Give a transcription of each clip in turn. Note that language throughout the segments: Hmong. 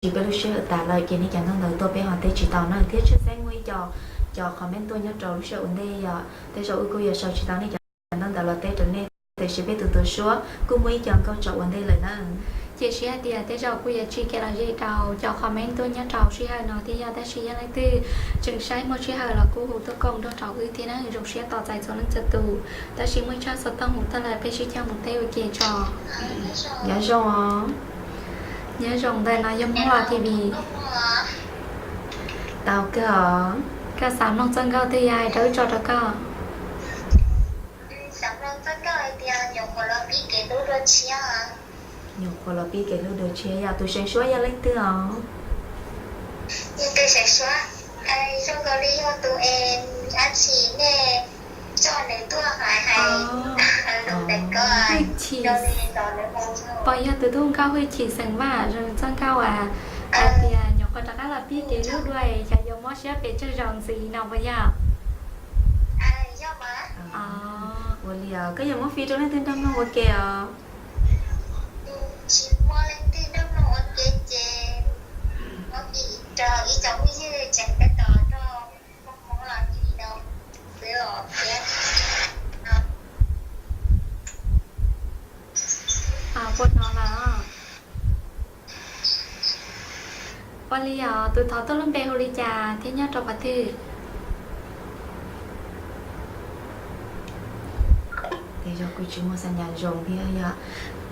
tsis peb lub sij hawm tas lawm ces nej cov nkauj ntawd tuaj peb ho teb tsis tau na. Thiab tshwj xeeb muaj ib co cov comment tuaj nyob rau lub sij hawm ua ntej yom, tej zaum wb kuj yuav sau tsis tau nej cov nkauj ntawd los teb rau nej, tiam sis peb tus tuaj suab kuj muaj ib co nkauj tso ua ntej lawm na. Cia siab hais tias tej zaum kuj yuav tsim kev lom zem rau cov comment tuaj nyob rau sij hawm no thiab yog, tab sis yog leej twg tseem saib muaj sij hawm los kuj hu tuaj koom nrog rau wb thiab na, zoo siab tos txais txhua leej txhua tus. Tab sis muaj ib tsab xov tooj hu tuaj lawm, peb sib cog mus teb ua ke tso. Nyob zoo os. Nyob zoo, ntawm no yog Hmoob Los T V. Tau kawg os. Koj xav mloog txoj nkauj twg yog hais rau wb tso rau koj. Nyuam qhuav los pib kev hlub dua tshiab yog tus seev suab yog leej twg os? Zoo nkaus li yog tus es dab tsi nej coj nws tuaj hais hais, Hwj Chim, pom yog tus tub nkauj Hwj Chim xeem Vaj zoo txoj nkauj as, hais tias nyuam qhuav rov qab los pib kev hlub dua es xyov yuav mob siab pes tsawg zaus ntxiv no puas yog? Ua li os, koj yuav muab fij rau leej twg nrog mloog ua ke os? Tsis muaj leej twg nrog mloog ua ke ces muab fij rau ib co phooj ywg tseem tab tom nrog mloog Hmoob Los T V no xwb os thiab. Puas hnov lawm? Ua li os, tus thov tuaj lub npe hu li cas thiab nyob rau qhov twg? Tej zaum kuj tsis muaj xab nyas zoo thiab yom.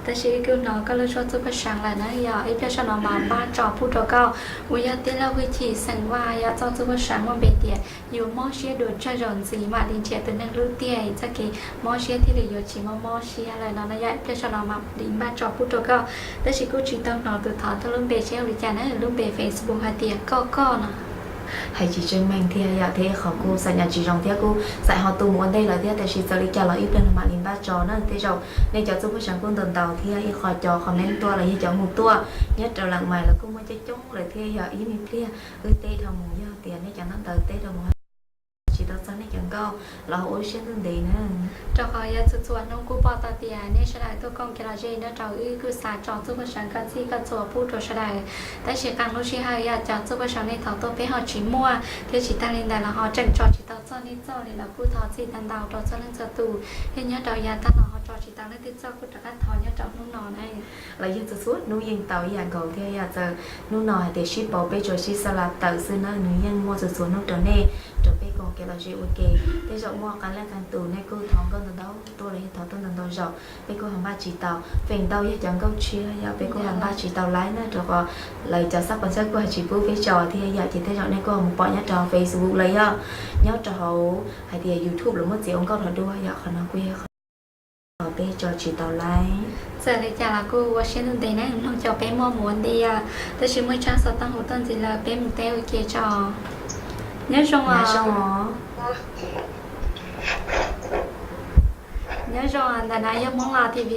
Tab sis wb kuj hnov koj lub suab txuj paj seev lawm na yom, ib pliag soj no mas npaj tso pub rau koj uas yog tij laug Hwj Chim xeem Vaj yom, txoj txuj paj seev muaj npe tias yuav mob siab dua tsawg zaus ntxiv mam li nrhiav tus neeg hlub tiag, txoj kev mob siab thiaj li yuav tsis mob mob siab lawm no na yom. Ib pliag soj no mam li npaj tso pub rau koj. Tab sis kuj tsis tau hnov tus thov tuaj lub npe seb hu li cas na, lub npe Facebook hais tias Koj Koj no. Hais tsis tseeb meej thiab yom, thiab ib qhov kuj xab nyas tsis zoo thiab kuj xav ho tu mus ua ntej lawm thiab, tab sis txawm li cas los ib pliag no mam li npaj tso na. Tej zaum nej cov txuj paj seev kuj ntau ntau thiab, ib qho cov comment tuaj los yog cov mus tuaj nyob rau Lam Mais los kuj muaj coob coob lawm thiab yom. Ib me pliag wb teb dhau mus, yog tias nej cov ntaub ntawv teb dhau mus tsis tau txog nej cov nkauj los ua siab ntuj ntev na. Rau qhov yog txhua txhua hnub kuj pom tau tias nej sawv daws tuaj koom kev lom zem nrog rau wb, kuj xav tso txuj paj seev kom txhij kom txhua pub rau sawv daws. Tab sis qee lub sij hawm yog cov txuj paj seev nej thov tuaj peb ho tsis muaj, thiab tsis tag li ntawd los ho tseem tso tsis tau txog nej txoj li los kuj thov txim ntau ntau rau txhua leej txhua tus. Thiab nyob rau yav tag los ho tso tsis tau leej twg txoj kuj rov qab thov nyob rau hnub no na. Los yog txhua txhua hnub yeej tau ib yam nkaus thiab yom, txawm hnub no hais tias sib pauv peb tsuas sib xa la tawm xwb na, nws yeej muaj txhua txhua hnub rau nej, rau peb koom kev lom zem ua ke. Tej zaum muaj qee leej qee tus nej kuj thov nkauj ntau ntau tuaj los yog thov tuaj ntau ntau zaus, peb kuj ho npaj tsis tau. Feem ntau yog cov nkauj tshiab yom, peb kuj ho npaj tsis tau laib na, rau qhov lawv cov xab pos ntxhawb kuj ho tsis pub peb tso thiab yom, ces tej zaum nej kuj ho mus pom nyob rau hauv Facebook los yog nyob rau hauv hais tias YouTube los muab txiav ua nkauj rau dua yom, qhov no kuj yog qhov peb tso tsis tau laib. Txawm li cas los kuj ua siab ntuj ntev na, mloog cov peb muaj mus ua ntej, tab sis muaj ib tsab xov tooj hu tuaj ntxiv lawm, peb mus teb ua ke tso. Nyob zoo os. Nyob zoo, ntawm no yog Hmoob Los T V.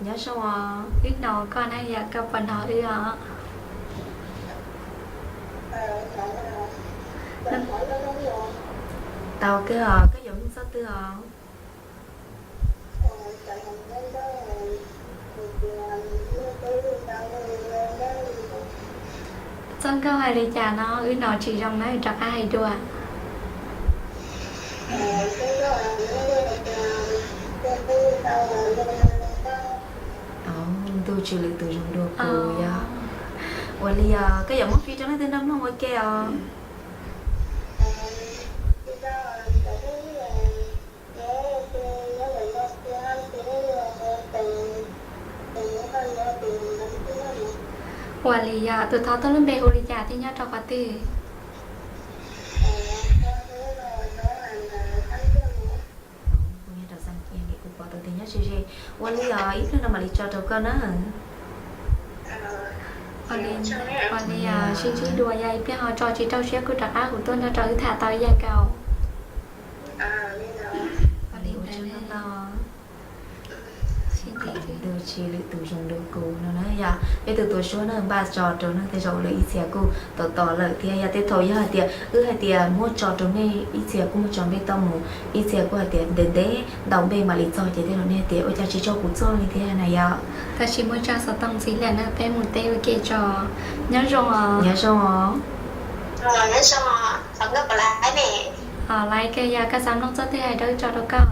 Nyob zoo os. Wb hnov koj na yom, koj puas hnov wb os? Tau kawg os, koj yuav mloog txoj twg os? Txoj nkauj hais li cas no wb hnov tsis zoo na, rov qab hais dua. Ntuj tswv lwm tus zoo dua kuv yog. Ua li os, koj yuav muab fij rau leej twg nrog mloog ua ke os? Ua li yog tus thov tuaj lub npe hu li cas thiab nyob rau qhov twg? Kuv nyob rau Xas Kias, kuv pom tau tias nyob ze ze. Ua li os, ib pliag no mam li tso rau koj na. Ua li, sib ntsib dua, yog ib pliag ho tso tsis raug siab kuj rov qab hu tuaj nrog rau wb tham tau ib yam nkaus. Ua li ua tsaug ntau. Sib ntsib dua. Tus tsis lwm tus zoo dua kuv no na yom. Peb tus tuav suab na npaj tso rau nej tej zaum lawv ib txhia kuj tos tos lawm thiab yom. Tej thaum yog hais tias wb hais tias muab tso rau nej ib txhia kuj muab tso npej toj mus, ib txhia kuj hais tias ntev ntev ntau npej mam li txog ces tej zaum nej hais tias ua cas tsis tso kuv txog li thiab na yom. Tab sis muaj tsab xov tooj ntxiv lawm na, peb mus teb ua ke tso. Nyob zoo os. Nyob zoo os. Laiv kawg yog koj xav mloog txoj twg hais rau wb tso rau koj.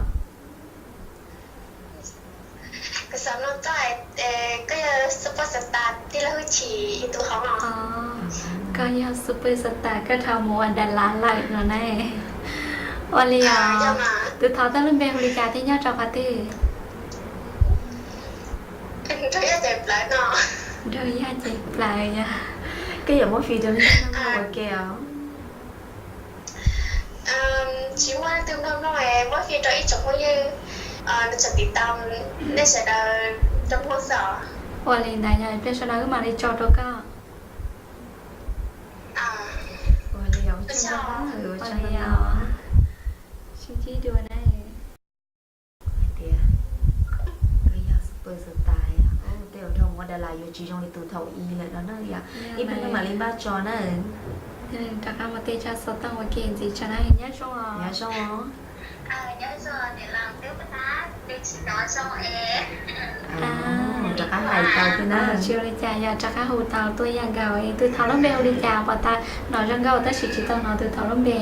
Koj yog super star, koj dhau mus ua Dalas lawm no ne. Ua li os, tus thov tau lub npe hu li cas thiab nyob rau qhov twg? Nraug Yaj Cees Plaws yog. Koj yuav muab fij rau nej ua ke os. Tsis muaj leej twg mloog mloog, muab fij rau ib tsoom phooj ywg, tsoom tiv tau, nej sawv daws rau Hmoob xwb. Ua li ntawd yog pliag sawv daws wb mam li tso rau koj. Ua li os, sib ntsib dua na. Hais tias koj yog super star, tej zaum dhau mus ua Dalas yuav tsis zoo li tus thaum i lawm no na yom. Ib pliag no mam li npaj tso na. Rov qab mus tej tsab xov tooj ua ke ntxiv tso na, nyob zoo os. Rov qab hais tau thiab na. Tsis ua li cas yom, rov qab hu tau tuaj yam nkaus. Tus thov lub npe hu li cas? Pom tas hnov zoo nkauj tab sis tsis tau hnov tus thov lub npe.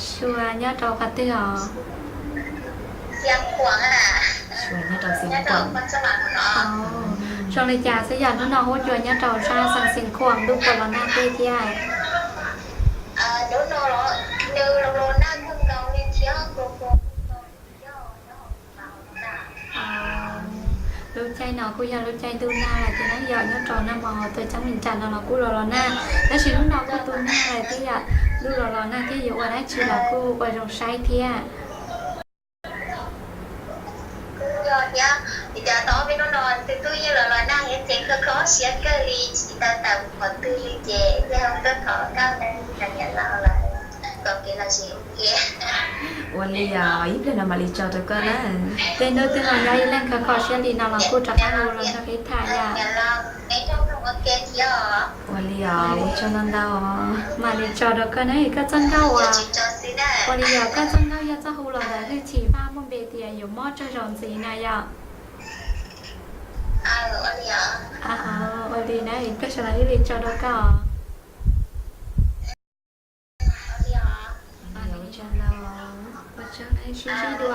Sua, nyob rau qhov twg os? Zoo li cas xwb yog hnub no huab cua nyob rau sab xeev Xeev Khuam ntuj puas los nag tej thiab? Lub caij no kuj yog lub caij ntuj nag lawm thiab na yom, nyob rau nag hmo tuaj ceeb me ntsis no los kuj los los nag, tab sis hnub no kuj tu nag lawm thiab yom, ntuj los los nag thiab yuav ua dab tsi los kuj ua zoo saib thiab. Kuj yog thiab, vim tias tau ob peb hnub no tus tub yeej los los nag thiab ces kho kho siab kawg li, tsis tau tawm qhov twg li ces yog tuaj thov koj ntawd niam laus lawm kom kev lom zem ua ke. Ua li os, ib pliag no mam li tso rau koj na. Tej hnub twg ho nyob ib leeg kho kho siab li no los kuj rov qab hu los nrog peb tham yom. Ua li os, ua tsaug ntau ntau. Mam li tso rau koj na, koj txoj nkauj uas, ua li os, koj txoj nkauj yog txoj hu los ntawm hwj chim faj muaj npe tias yuav mob tsaug zog ntxiv na yom. Ua li na, koj sawv daws ib li tso rau koj. Ua tsaug na, sib ntsib dua.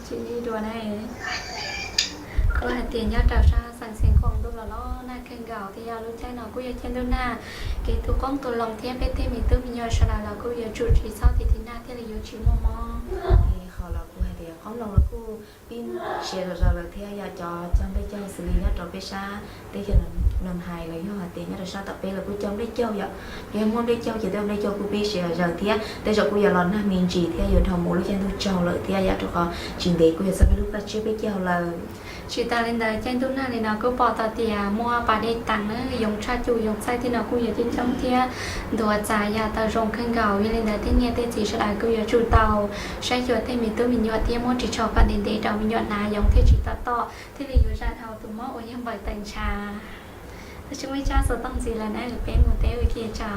Sib ntsib dua na. Kuj hais tias nyob rau sab xeev Xeev Khuam ntuj los los nag kawg nkaus thiab yog lub caij no kuj yog caij ntuj nag, kev tu qoob tu loo thiab peb tej me tub me nyuam sawv daws los kuj yuav tsum tsis txhob tiv tiv nag thiaj li yuav tsis muaj mob. Qhov los kuj hais tias qoob loo los kuj pib siav zom zaws lawm thiab yog cov cog nplej caug xws li nyob rau peb sab teb chaws Noo Hais los yog hais tias nyob rau sab tom peb los kuj cog nplej caug yom. Yog muaj nplej caug ces tej nplej caug kuj pib siav zom zaws thiab tej zaum kuj yuav los nag me ntsis thiab yuav dhau mus lub caij ntuj tsaug lawm thiab yom, rau qhov tsis ntev kuj yuav txog peb lub paj tsiab peb caug lawm. Tsis tas li ntawd caij ntuj nag li no kuj pom tau tias muaj pas dej taag na, yoov tshaj cuj yoov txaij tej no kuj yuav coob coob thiab ntuav txav yam tau zoo kawg nkaus. Yog li ntawd tej niam tej txiv sawv daws kuj yuav tsum tau saib xyuas tej me tub me nyuam thiab muab ris tsho kom ntev ntev rau me nyuam hnav yoov thiaj tsis tom tom thiaj li yuav zam dhau tus mob uas yog npaws tawm ntshav. Tab sis muaj ib tsab xov tooj ntxiv lawm na, peb mus teb ua ke tso.